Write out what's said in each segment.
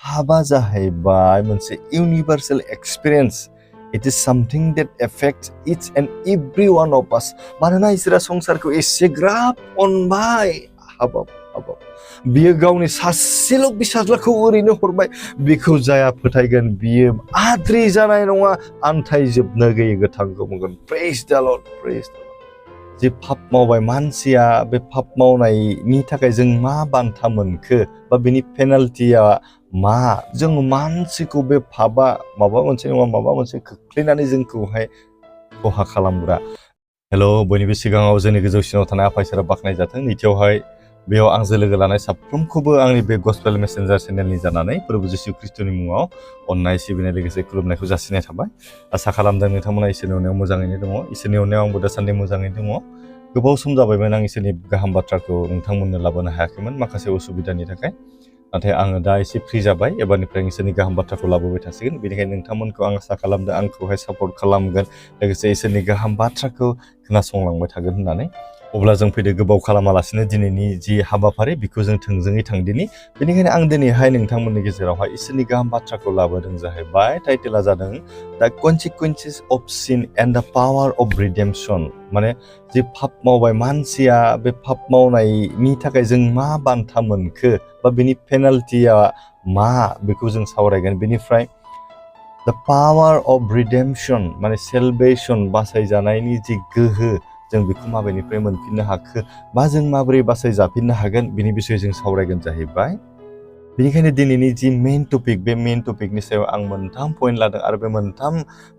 हाबा जाहैबाय मोनसे universal experience. It is something that affects each and every one of us. मानोना इसोरा संसारखौ एसेग्राब अनबाय हाबाब बियो गावनि सासेल' फिसाज्लाखौ ओरैनो हरबाय बेखौ जाया फोथायगोन बियो आद्रि जानाय नङा आन्थायजोबनो गैयै गोथांखौ मोनगोन. Praise the Lord, praise the Lord. जे पाप मावबाय मानसिया बे पाप मावनायनि थाखाय जों मा बान्था मोनखो बा बेनि पेनाल्टिया मा जों मानसिखौ बे पापा माबा मोनसे नङा माबा मोनसे खोख्लैनानै जोंखौहाय खहा खालामग्रा. हेल' बयनिबो सिगाङाव जोंनि गोजौसिनाव थानाय आफा इसोरा बाख्नायजाथों. नैथियावहाय बेयाव आंजों लोगो लानाय साफ्रोमखौबो आंनि बे गस्पेल मेसेन्जार चेनेलनि जानानै प्रभु जिसु ख्रिस्टनि मुङाव अननाय सिबिनाय लोगोसे खुलुमनायखौ जासिनाय थाबाय. आसा खालामदों नोंथांमोना इसोरनि अननायाव मोजाङैनो दङ. इसोरनि अननायाव आंबो दासान्दि मोजाङैनो दङ. गोबाव सम जाबायमोन आं इसोरनि गाहाम बाथ्राखौ नोंथांमोननो लाबोनो हायाखैमोन माखासे उसुबिदानि थाखाय. नाथाय आङो दा एसे फ्रि जाबाय. एबारनिफ्राय इसोरनि गाहाम बाथ्राखौ लाबोबाय थासिगोन. बेनिखायनो नोंथांमोनखौ आं आसा खालामदों आंखौहाय सापर्ट खालामगोन लोगोसे इसोरनि गाहाम बाथ्राखौ खोनासंलांबाय थागोन होननानै. अब्ला जों फैदो गोबाव खालामालासिनो दिनैनि जि हाबाफारि बेखौ जों थोंजोङै थांदिनि. बेनिखायनो आं दिनैहाय नोंथांमोननि गेजेरावहाय इसोरनि गाहाम बाथ्राखौ लाबोदों जाहैबाय. टाइटेला जादों दा कनसिकुवेन्सेस अफ सिन एन्ड दा पावार अफ रिडेम्पसन. माने जे पाप मावबाय मानसिया बे पाप मावनायनि थाखाय जों मा बान्था मोनखो बा बेनि पेनाल्टिया मा बेखौ जों सावरायगोन. बेनिफ्राय दा पावार अफ रिडेम्पसन माने सेलभेसन बासायजानायनि जि गोहो जों बेखौ माबेनिफ्राय मोनफिननो हाखो बा जों माबोरै बासायजाफिननो हागोन बिनि बिसय जों सावरायगोन जाहैबाय. बेनिखायनो दिनैनि जि मेइन टपिक बे मेइन टपिकनि सायाव आं मोनथाम पइन्ट लादों आरो बे मोनथाम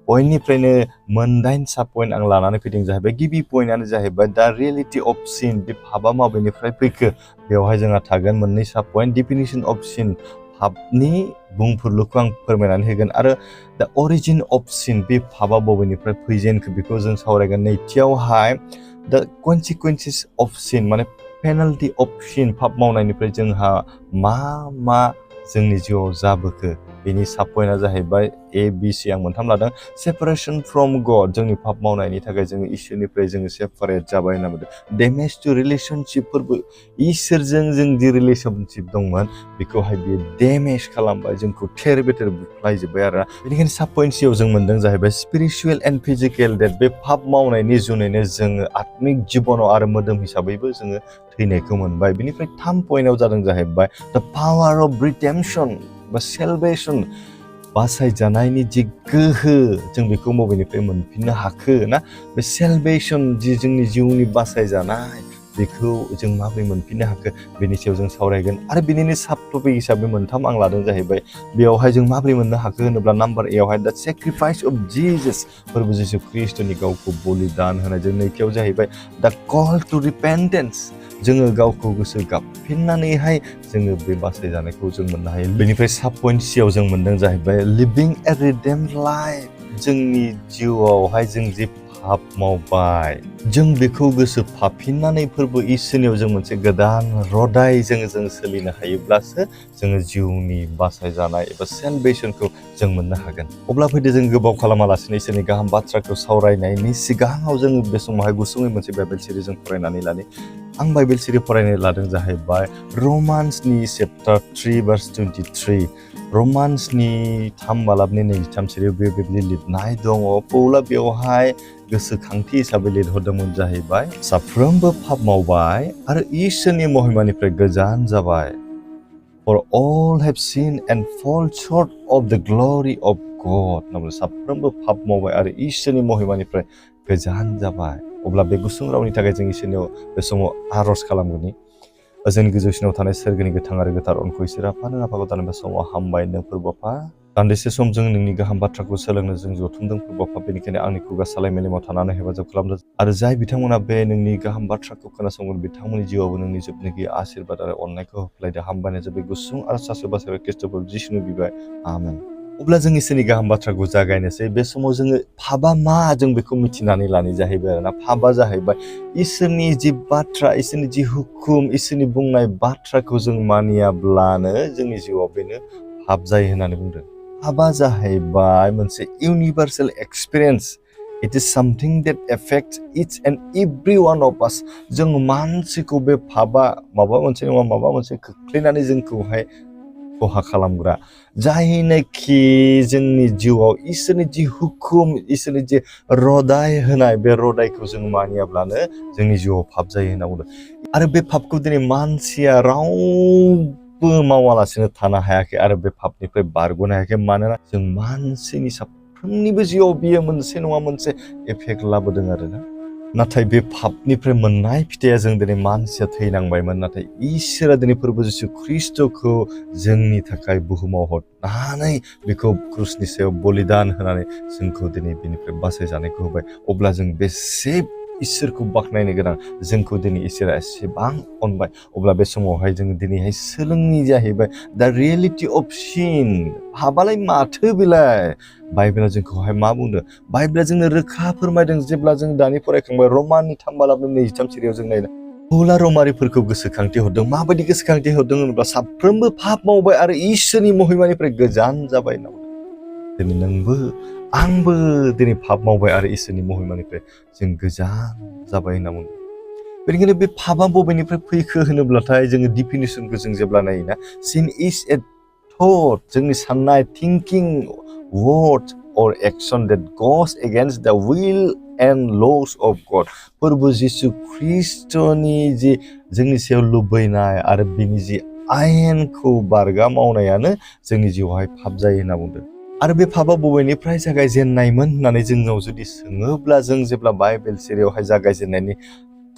पइन्टनिफ्रायनो मोनदाइन साब पइन्ट आं लानानै फैदों जाहैबाय. गिबि पइन्टआनो जाहैबाय दा रियेलिटि अफ सिन. बे पापा माबेनिफ्राय फैखो बेवहाय जोंहा थागोन मोननै साब पइन्ट. डिफिनिसन अफ सिन पापनि बुंफुरलुखौ आं फोरमायनानै होगोन आरो दा अरिजिन अफ सिन बे पापा बबेनिफ्राय फैजेनखो बेखौ जों सावरायगोन. नैथियावहाय दा कनसिकुवेन्सेस अफ सिन माने पेनाल्टि अफ सिन पाप मावनायनिफ्राय जोंहा मा जोंनि जिउआव जाबोखो बेनि साब पइन्टआ जाहैबाय ABC आं मोनथाम लादों. सेपारेसन फ्रम गड जोंनि पाप मावनायनि थाखाय जोङो इसोरनिफ्राय जोङो सेपारेट जाबाय होनना बुंदों. डेमेज टु रिलेसनशिपफोरबो इसोरजों जों जि रिलेसनशिप दंमोन बेखौहाय बियो डेमेज खालामबाय जोंखौ थेर बेथेर बुख्लायजोब्बाय आरो. बेनिखायनो साब पइन्ट सियाव जों मोनदों जाहैबाय स्पिरिचुवेल एन्ड फिजिकेल डेथ. बे पाप मावनायनि जुनैनो जोङो आत्मिक जिबनाव आरो मोदोम हिसाबैबो जोङो थैनायखौ मोनबाय. बेनिफ्राय थाम पइन्टआव जादों जाहैबाय द पावार अफ रिडेम्पसन बा सेलभेसन बासायजानायनि जि गोहो जों बेखौ बबेनिफ्राय मोनफिननो हाखो ना. बे सेलभेसन जि जोंनि जिउनि बासायजानाय बेखौ जों माबोरै मोनफिननो हाखो बेनि सायाव जों सावरायगोन. आरो बिनिनो साब टपिक हिसाबै मोनथाम आं लादों जाहैबाय. बेयावहाय जों माबोरै मोननो हाखो होनोब्ला नाम्बार एयावहाय दा सेक्रिफाइस अफ जिजास फोरबो जिसु ख्रिस्टनि गावखौ बलिदान होनायजों. नैथियाव जाहैबाय दा कल टु रिपेन्टेन्स जोङो गावखौ गोसो गाबफिननानैहाय जोङो बे बासायजानायखौ जों मोननो हायो. बेनिफ्राय साब पइन्ट सियाव जों मोनदों जाहैबाय लिभिं ए रिडेम्ड लाइफ. जोंनि जिउआवहाय जों जे पाप मावबाय जों बेखौ गोसो फाफिननानै फोरबो इसोरनियाव जों मोनसे गोदान रदायजों जों सोलिनो हायोब्लासो जोङो जिउनि बासायजानाय एबा सेलभेसनखौ जों मोननो हागोन. अब्ला फैदो जों गोबाव खालामालासिनो इसोरनि गाहाम बाथ्राखौ सावरायनायनि सिगाङाव जोङो बे समावहाय गुसुङै मोनसे बाइबेल सिरि जों फरायनानै लानि. आं बाइबेल सिरि फरायनो लादों जाहैबाय रमान्सनि चेप्टार 3 भार्स 23. रमान्सनि 3 बालाबनि 23 सिरियाव बेबायदि लिरनाय दङ. पौला बेवहाय गोसोखांथि हिसाबै लिरहरदोंमोन जाहैबाय साफ्रोमबो पाप मावबाय आरो इसोरनि महिमानिफ्राय गोजान जाबाय. For all have sinned and fall short of the glory of God. साफ्रोमबो पाप मावबाय आरो इसोरनि महिमानिफ्राय गोजान जाबाय. अब्ला बे गुसुं रावनि थाखाय जों इसोरनियाव बे समाव आर'ज खालामगोननि. जोंनि गोजौसिनाव थानाय सोरगोनि गोथां आरो गोथार अनखौ इसोर आफा नों आफाखौ दान बे समाव हामबाय नों फोरबो आफा. दान्दिसे सम जों नोंनि गाहाम बाथ्राखौ सोलोंनो जों जथुमदों फोरबो आफा. बेनिखायनो आंनि खुगा सालाय मेलेमाव थानानै हेफाजाब खालामदों आरो जाय बिथांमोना बे नोंनि गाहाम बाथ्राखौ खोनासंगोन बिथांमोननि जिउआवबो नोंनि जोबनो गैयै आशीर्बाद आरो अननायखौ होफ्लायदो. हामबायनाय जाबाय गुसुं आरो सासे बासायबाय ख्रिस्ट'फोर जिसुनि बिबाय आमेन. अब्ला जों इसोरनि गाहाम बाथ्राखौ जागायनोसै. बे समाव जोङो पापा मा जों बेखौ मिथिनानै लानाय जाहैबाय आरोना. पापा जाहैबाय इसोरनि जि बाथ्रा इसोरनि जि हुकुम इसोरनि बुंनाय बाथ्राखौ जों मानियाब्लानो जोंनि जिउआव बेनो पाप जायो होननानै बुंदों. पापा जाहैबाय मोनसे universal experience. It is something that affects each and every one of us. जों मानसिखौ बे पापा माबा मोनसे नङा माबा मोनसे खोख्लैनानै जोंखौहाय खहा खालामग्रा जायनोखि जोंनि जिउआव इसोरनि जि हुकुम इसोरनि जि रदाय होनाय बे रदायखौ जों मानियाब्लानो जोंनि जिउआव पाप जायो होनना बुंदों आरो बे पापखौ दिनै मानसिया रावबो मावालासिनो थानो हायाखै आरो बे पापनिफ्राय बारग'नो हायाखै मानोना जों मानसिनि साफ्रोमनिबो जिउआव बियो मोनसे नङा मोनसे एफेक्ट लाबोदों आरोना नाथाय बे पापनिफ्राय मोननाय फिथाइया जों दिनै मानसिया थैनांबायमोन नाथाय इसोरा दिनै फोरबो जिसु ख्रिस्ट'खौ जोंनि थाखाय बुहुमाव हरनानै बेखौ क्रुसनि सायाव बलिदान होनानै जोंखौ दिनै बेनिफ्राय बासायजानायखौ होबाय अब्ला जों बेसे इसोरखौ बाख्नायनो गोनां जोंखौ दिनै इसोरा एसेबां अनबाय अब्ला बे समावहाय जों दिनैहाय सोलोंनि जाहैबाय दा रियेलिटि अफ सिन हाबालाय माथो बेलाय बाइबेला जोंखौहाय मा बुंदों बाइबेला जोंनो रोखा फोरमायदों जेब्ला जों दानि फरायखांबाय रमानि 3:23 सिरियाव जों नायदों पौला रमारिफोरखौ गोसोखांथि हरदों माबायदि गोसोखांथि हरदों होनोब्ला साफ्रोमबो पाप मावबाय आरो इसोरनि महिमानिफ्राय गोजान जाबाय होनना बुंदों दिनै नोंबो आंबो दिनै पाप मावबाय आरो इसोरनि महिमानिफ्राय जों गोजान जाबाय होनना बुंदों बेनिखायनो बे पापआ बबेनिफ्राय फैखो होनोब्लाथाय जोङो डिफिनिसनखौ जों जेब्ला नायोना सिन इज ए थट जोंनि साननाय thinking word or action that goes against the will and laws of God फोरबो जिसु ख्रिस्ट'नि जि जोंनि सायाव लुबैनाय आरो बिनि जि आयेनखौ बारगा मावनायानो जोंनि जिउआवहाय पाप जायो होनना बुंदों आरो बे पापआ बबेनिफ्राय जागायजेननायमोन होननानै जोंनाव जुदि सोङोब्ला जों जेब्ला बाइबेल सिरियावहाय जागायजेननायनि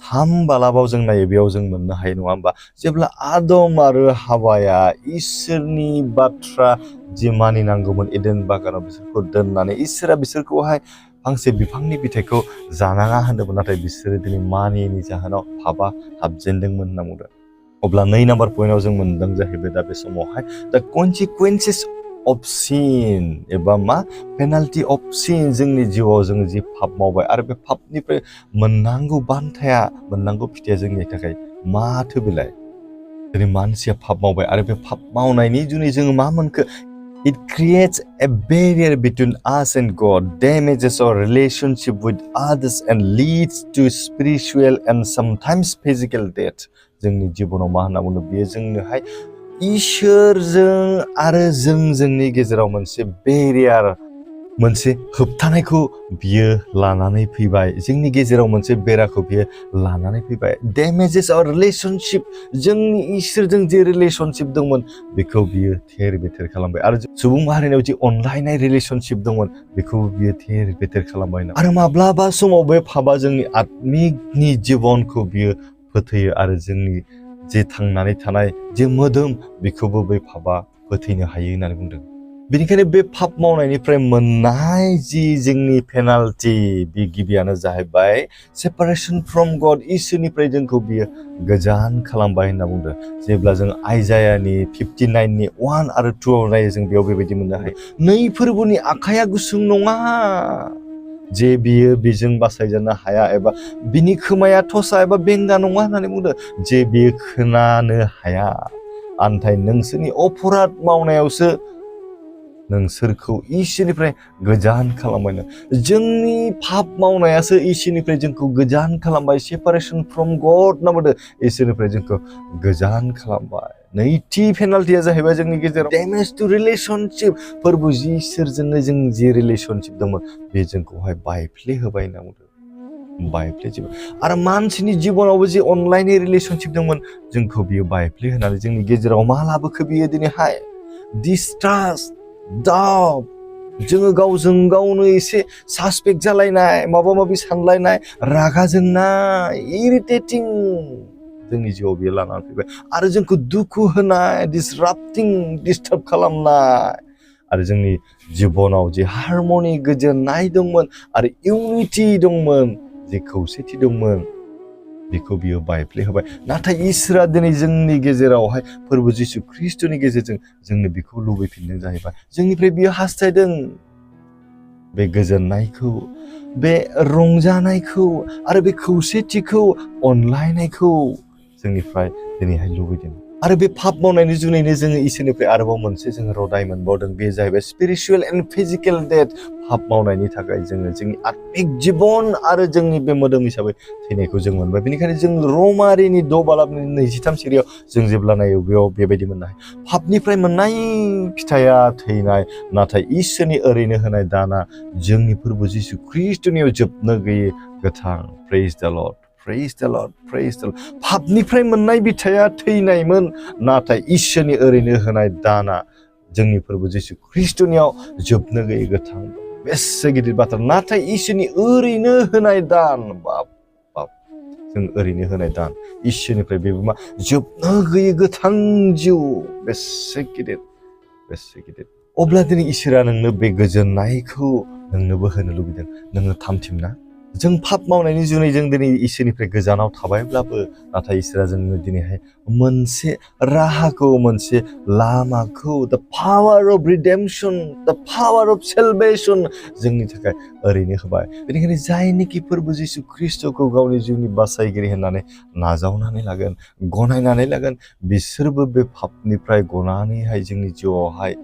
3 बालाबाव जों नायो बेयाव जों मोननो हायो नङा होमबा जेब्ला आदम आरो हावाया इसोरनि बाथ्रा जि मानिनांगौमोन एडेन बागानाव बिसोरखौ दोननानै इसोरा बिसोरखौहाय फांसे बिफांनि बिथाइखौ जानाङा होनदोंमोन नाथाय बिसोरो दिनै मानियैनि जाहोनाव पापआ हाबजेनदोंमोन होनना बुंदों अब्ला 2 नाम्बार पइन्टआव जों मोनदों जाहैबाय दा बे समावहाय दा कनसिकुवेन्सेस अफ सिन एबा मा पेनाल्टि अफ सिन जोंनि जिउआव जों जि पाप मावबाय आरो बे पापनिफ्राय मोननांगौ बान्थाया मोननांगौ फिथाइया जोंनि थाखाय माथो बेलाय दिनै मानसिया पाप मावबाय आरो बे पाप मावनायनि जुनै जोङो मा मोनखो It creates a barrier between us and God, damages our relationship with others and leads to spiritual and sometimes physical death. जोंनि जिबनाव मा होनना बुङो बेयो जोंनोहाय इसोरजों आरो जोंनि गेजेराव मोनसे बेरियार मोनसे होबथानायखौ बियो लानानै फैबाय जोंनि गेजेराव मोनसे बेराखौ बियो लानानै फैबाय damages our relationship जोंनि इसोरजों जे रिलेशनशिप दंमोन बेखौ बियो थेर बेथेर खालामबाय आरो सुबुं माहारिनाव जि अनलायनाय रिलेशनशिप दंमोन बेखौ बियो थेर बेथेर खालामबाय आरो माब्लाबा समाव बे पापआ जोंनि आत्मिकनि जिबनखौ बियो फोथैयो आरो जोंनि जे थांनानै थानाय जे मोदोम बेखौबो बे पापआ फोथैनो हायो होननानै बुंदों बेनिखायनो बे पाप मावनायनिफ्राय मोननाय जि जोंनि पेनाल्टि बे गिबियानो जाहैबाय सेपारेशन फ्रम गड इसोरनिफ्राय जोंखौ बियो गोजान खालामबाय होनना बुंदों जेब्ला जों आइजायानि 59नि 1 आरो 2 आव नायो जों बेयाव बेबायदि मोननो हायो नै फोरबोनि आखाइया गुसुं नङा जे बियो बेजों बासायजानो हाया एबा बिनि खोमाया थसा एबा बेंगा नङा होननानै बुंदों जे बियो खोनानो हाया आन्थाय नोंसोरनि अपराध मावनायावसो नोंसोरखौ इसोरनिफ्राय गोजान खालामबाय जोंनि पाप मावनायासो इसोरनिफ्राय जोंखौ गोजान खालामबाय सेपारेशन फ्रम गड होनना बुंदों इसोरनिफ्राय जोंखौ गोजान खालामबाय नैथि पेनाल्टिया जाहैबाय जोंनि गेजेराव डैमेज टु रिलेशनशिप फोरबो इसोरजोंनो जों जि रिलेशनशिप दंमोन बे जोंखौहाय बायफ्ले होबाय होनना बुंदों बायफ्लेजोबो आरो मानसिनि जिबनावबो जि अनलाइननि रिलेशनशिप दंमोन जोंखौ बियो बायफ्ले होनानै जोंनि गेजेराव मा लाबोखो बियो दिनैहाय distrust डाउट जोङो गावजों गावनो एसे सासपेक्ट जालायनाय माबा माबि सानलायनाय रागा जोंनाय इरिटेटिं जोंनि जिउआव बियो लानानै फैबाय आरो जोंखौ दुखु होनाय डिस्टार्ब खालामनाय आरो जोंनि जिबनाव जे हारमनि गोजोननाय दंमोन आरो इउनिटि दंमोन जे खौसेथि दंमोन बेखौ बियो बायफ्ले होबाय नाथाय इसोरा दिनै जोंनि गेजेरावहाय फोरबो जिसु ख्रिस्ट'नि गेजेरजों जोंनो बेखौ लुबैफिनदों जाहैबाय जोंनिफ्राय बियो हास्थायदों बे गोजोननायखौ बे रंजानायखौ आरो बे खौसेथिखौ अनलायनायखौ जोंनिफ्राय दिनैहाय लुबैदों आरो बे पाप मावनायनि जुनैनो जोङो इसोरनिफ्राय आरोबाव मोनसे जोङो रदाय मोनबावदों बे जाहैबाय स्पिरिचुवेल एन्ड फिजिकेल डेथ पाप मावनायनि थाखाय जोङो जोंनि आत्मिक जिबन आरो जोंनि बे मोदोम हिसाबै थैनायखौ जों मोनबाय बेनिखायनो जों रमारिनि 6 बालाबनि 23 सिरियाव जों जेब्ला नायो बेयाव बेबायदि मोननो हायो पापनिफ्राय मोननाय फिथाइया थैनाय नाथाय इसोरनि ओरैनो होनाय दाना जोंनि फोरबो जिसु ख्रीष्टनियाव जोबनो गैयै गोथां प्रेज द लर्ड प्रेज द लर्ड प्रेज द लर्ड पापनिफ्राय मोननाय बिथाइया थैनायमोन नाथाय इसोरनि ओरैनो होनाय दाना जोंनि फोरबो जिसु ख्रीष्टनियाव जोबनो गैयै गोथां बेसे गिदिर बाथ्रा नाथाय इसोरनि ओरैनो होनाय दान बाप बाप जों ओरैनो होनाय दान इसोरनिफ्राय बेबो मा जोबनो गैयै गोथां जिउ बेसे गिदिर अब्ला दिनै इसोरा नोंनो बे गोजोननायखौ नोंनोबो होनो लुबैदों नोङो थामथिमना जों पाप मावनायनि जुनै जों दिनै इसोरनिफ्राय गोजानाव थाबायब्लाबो नाथाय इसोरा जोंनो दिनैहाय मोनसे राहाखौ मोनसे लामाखौ द पावार अफ रिडेम्पसन द पावार अफ सेलभेसन जोंनि थाखाय ओरैनो होबाय बेनिखायनो जायनिखि फोरबो जिसु ख्रीष्टखौ गावनि जिउनि बासायगिरि होननानै नाजावनानै लागोन गनायनानै लागोन बिसोरबो बे पापनिफ्राय गनानैहाय जोंनि जिउआवहाय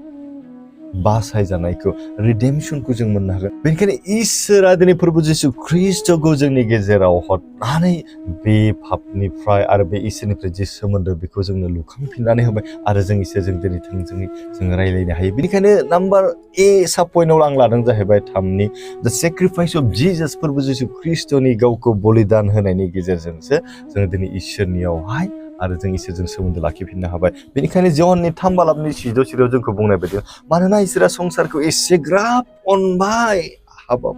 बासायजानायखौ रिडेम्पसनखौ जों मोननो हागोन बेनिखायनो इसोरा दिनै फोरबो जिसु ख्रीष्टखौ जोंनि गेजेराव हरनानै बे पापनिफ्राय आरो बे इसोरनिफ्राय जे सोमोन्दो बेखौ जोंनो लुखांफिननानै होबाय आरो जों इसोरजों दिनै थोंजोङै जों रायलायनो हायो बेनिखायनो नाम्बार ए साब पइन्टआव आं लादों जाहैबाय 3नि द सेक्रिफाइस अफ जिजास फोरबो जिसु ख्रीष्टनि गावखौ बलिदान होनायनि गेजेरजोंसो जों दिनै इसोरनियावहाय आरो जों इसोरजों सोमोन्दो लाखिफिननो हाबाय बेनिखायनो जहननि 3 बालाबनि 6 सिरियाव जोंखौ बुंनाय बायदि मानोना इसोरा संसारखौ एसेग्राब अनबाय हाबाब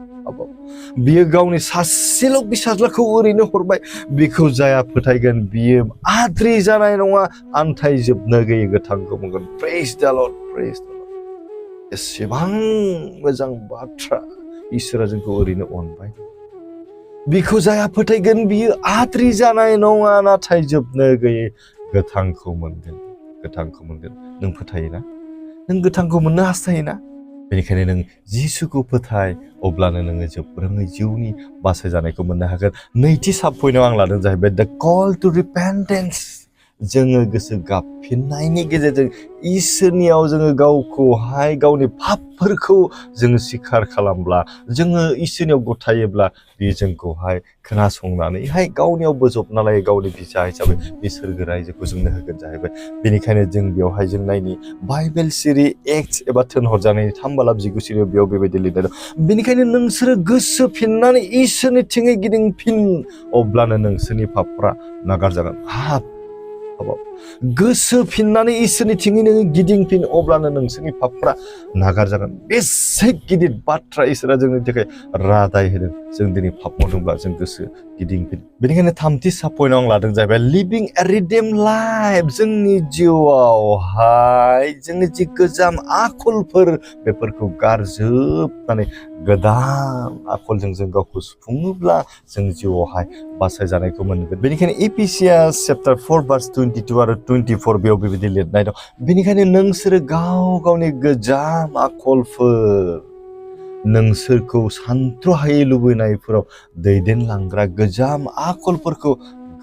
बियो गावनि सासेल' फिसाज्लाखौ ओरैनो हरबाय बेखौ जाया फोथायगोन बियो आद्रि जानाय नङा आन्थायजोबनो गैयै गोथांखौ मोनगोन प्रेज द लर्ड एसेबां मोजां बाथ्रा इसोरा जोंखौ ओरैनो अनबाय बिखौ जाया फोथायगोन बियो आद्रि जानाय नङा नाथाय जोबनो गैयै गोथांखौ मोनगोन नों फोथायोना नों गोथांखौ मोननो हास्थायोना बेनिखायनो नों जिसुखौ फोथाय अब्लानो नोङो जोबरोङै जिउनि बासायजानायखौ मोननो हागोन 2थि साब पइन्टआव आं लादों जाहैबाय द कल टु रिपेन्टेन्स जोङो गोसो गाबफिननायनि गेजेरजों इसोरनियाव जोङो गावखौहाय गावनि पापफोरखौ जोङो स्वीकार खालामब्ला जोङो इसोरनियाव गथायोब्ला बे जोंखौहाय खोनासंनानैहाय गावनियाव बोजबना लायो गावनि बिजा हिसाबै बे सोरगो रायजोखौ जोंनो होगोन जाहैबाय बेनिखायनो जों बेवहाय जों नायनि बाइबेल सिरि एक्ट एबा थोनहरजानायनि 3 बालाब 19 सिरियाव बेयाव बेबायदि लिरनाय दं बेनिखायनो नोंसोरो गोसो फिननानै इसोरनि थिङै गिदिंफिन अब्लानो नोंसोरनि पापफ्रा नागारजागोन गोसो फिननानै इसोरनि थिङै नोङो गिदिंफिन अब्लानो नोंसोरनि पापफ्रा नागारजागोन बेसे गिदिर बाथ्रा इसोरा जोंनि थाखाय रादाय होदों जों दिनै पाप मावदोंब्ला जों गोसो गिदिंफिन बेनिखायनो 3थि साब पइन्टआव आं लादों जाहैबाय लिभिं ए रिडेम लाइफ जोंनि जिउआवहाय जोंनि जि गोजाम आखलफोर बेफोरखौ गारजोबनानै गोदान आखलजों जों गावखौ सुफुङोब्ला जों जिउआवहाय बासायजानायखौ मोनगोन बेनिखायनो इफिसियास चैप्टार 4 भार्स 22 आरो 24 बेयाव बेबायदि लिरनाय दं बेनिखायनो नोंसोरो गावनि गोजाम आखलफोर नोंसोरखौ सानथ्र'हायै लुबैनायफोराव दैदेनलांग्रा गोजाम आखलफोरखौ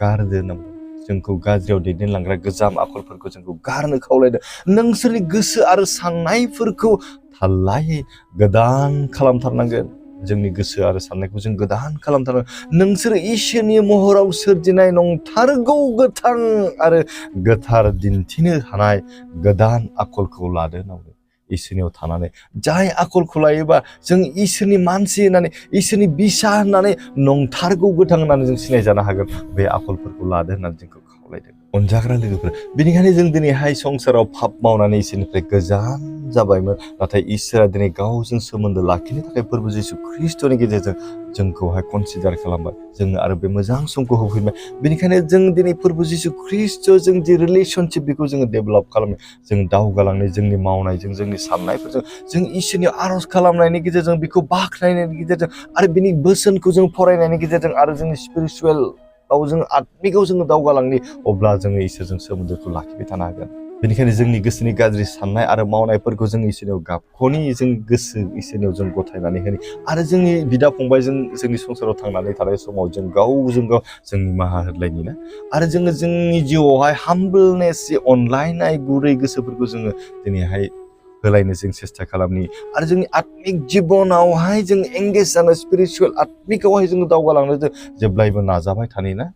गारदो नामा जोंखौ गाज्रियाव दैदेनलांग्रा गोजाम आखलफोरखौ जोंखौ गारनो खावलायदों नोंसोरनि गोसो आरो साननायफोरखौ थाल्लायै गोदान खालामथारनांगोन जोंनि गोसो आरो साननायखौ जों गोदान खालामथारनांगोन नोंसोर इसोरनि महराव सोरजिनाय नंथारगौ गोथां आरो गोथार दिन्थिनो हानाय गोदान आखलखौ लादो नांगौ इसोरनियाव थानानै जाय आखलखौ लायोबा जों इसोरनि मानसि होननानै इसोरनि बिसा होननानै नंथारगौ गोथां होननानै जों सिनायजानो हागोन बे आखलफोरखौ लादो होननानै जोंखौ खावलायदों अनजाग्रा लोगोफोर बेनिखायनो जों दिनैहाय संसाराव पाप मावनानै इसोरनिफ्राय गोजान जाबायमोन नाथाय इसोरा दिनै गावजों सोमोन्दो लाखिनो थाखाय फोरबो जिसु ख्रीष्टनि गेजेरजों जोंखौहाय कनसिडार खालामबाय जोंनो आरो बे मोजां समखौ होफैबाय बेनिखायनो जों दिनै फोरबो जिसु ख्रीष्टजों जि रिलेशनशिप बेखौ जोङो डेभेलप खालामो जों दावगालांनाय जोंनि मावनायजों जोंनि साननायफोरजों जों इसोरनियाव आर'ज खालामनायनि गेजेरजों बेखौ बाख्नायनायनि गेजेरजों आरो बिनि बोसोनखौ जों फरायनायनि गेजेरजों आरो जोंनि स्पिरिचुवेल जों आत्मिकआव जोङो दावगालांनि अब्ला जोङो इसोरजों सोमोन्दोखौ लाखिबाय थानो हागोन बेनिखायनो जोंनि गोसोनि गाज्रि साननाय आरो मावनायफोरखौ जों इसोरनियाव गाबख'नि जों गोसो इसोरनियाव जों गथायनानै होनि आरो जोंनि बिदा फंबायजों जोंनि संसाराव थांनानै थानाय समाव जों गावजों गाव जों निमाहा होलायनि ना आरो जोङो जोंनि जिउआवहाय हाम्बलनेस अनलायनाय गुरै गोसोफोरखौ जोङो दिनैहाय होलायनो जों सेस्था खालामनि आरो जोंनि आत्मिक जिबनावहाय जों एंगेज जानो स्पिरिचुवेल आत्मिकआवहाय जोङो दावगालांनो जों जेब्लायबो नाजाबाय थानि ना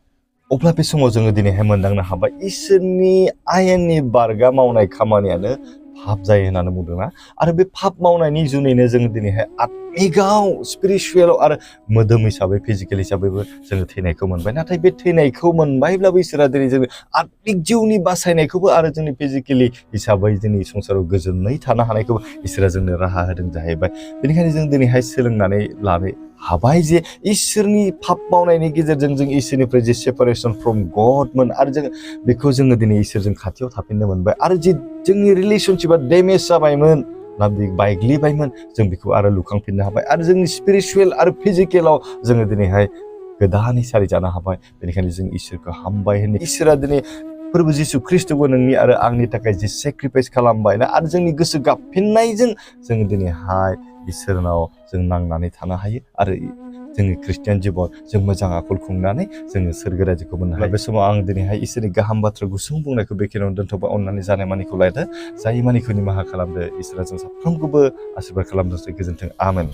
अब्ला बे समाव जोङो दिनैहाय मोनदांनो हाबाय इसोरनि आयेननि बारगा मावनाय खामानियानो पाप जायो होननानै बुंदोंना आरो बे पाप मावनायनि जुनैनो जोङो दिनैहाय आत्मिकआव स्पिरिचुवेलाव आरो मोदोम हिसाबै फिजिकेल हिसाबैबो जोङो थैनायखौ मोनबाय नाथाय बे थैनायखौ मोनबायब्लाबो इसोरा दिनै जोंनो आत्मिक जिउनि बासायनायखौबो आरो जोंनि फिजिकेलि हिसाबै जोंनि संसाराव गोजोनै थानो हानायखौबो इसोरा जोंनो राहा होदों जाहैबाय बेनिखायनो जों दिनैहाय सोलोंनानै लानो हाबाय जे इसोरनि पाप मावनायनि गेजेरजों जों इसोरनिफ्राय जे सेपारेसन फ्रम गडमोन आरो जों बेखौ जोङो दिनै इसोरजों खाथियाव थाफिननो मोनबाय आरो जे जोंनि रिलेशनशिपा डेमेज जाबायमोन ना बायग्लिबायमोन जों बेखौ आरो लुखांफिननो हाबाय आरो जोंनि स्पिरिचुवेल आरो फिजिकेलाव जोङो दिनैहाय गोदानै सारि जानो हाबाय बेनिखायनो जों इसोरखौ हामबाय होनो इसोरा दिनै फोरबो जिसु ख्रिस्ट'बो नोंनि आरो आंनि थाखाय जि सेक्रिफाइस खालामबाय ना आरो जोंनि गोसो गाबफिननायजों जों दिनैहाय इसोरनाव जों नांनानै थानो हायो आरो जोंनि ख्रिस्टियान जिबन जों मोजां आखल खुंनानै जोङो सोरगो रायजोखौ मोननो हायो बे समाव आं दिनैहाय इसोरनि गाहाम बाथ्रा गुसुं बुंनायखौ बेखिनियावनो दोनथ'बाय अननानै जानाय मानिखौ लायदो जाय मानिखौ निमाहा खालामदो इसोरा जों साफ्रोमखौबो आशीर्बाद खालामदोंसै गोजोन्थों आमेन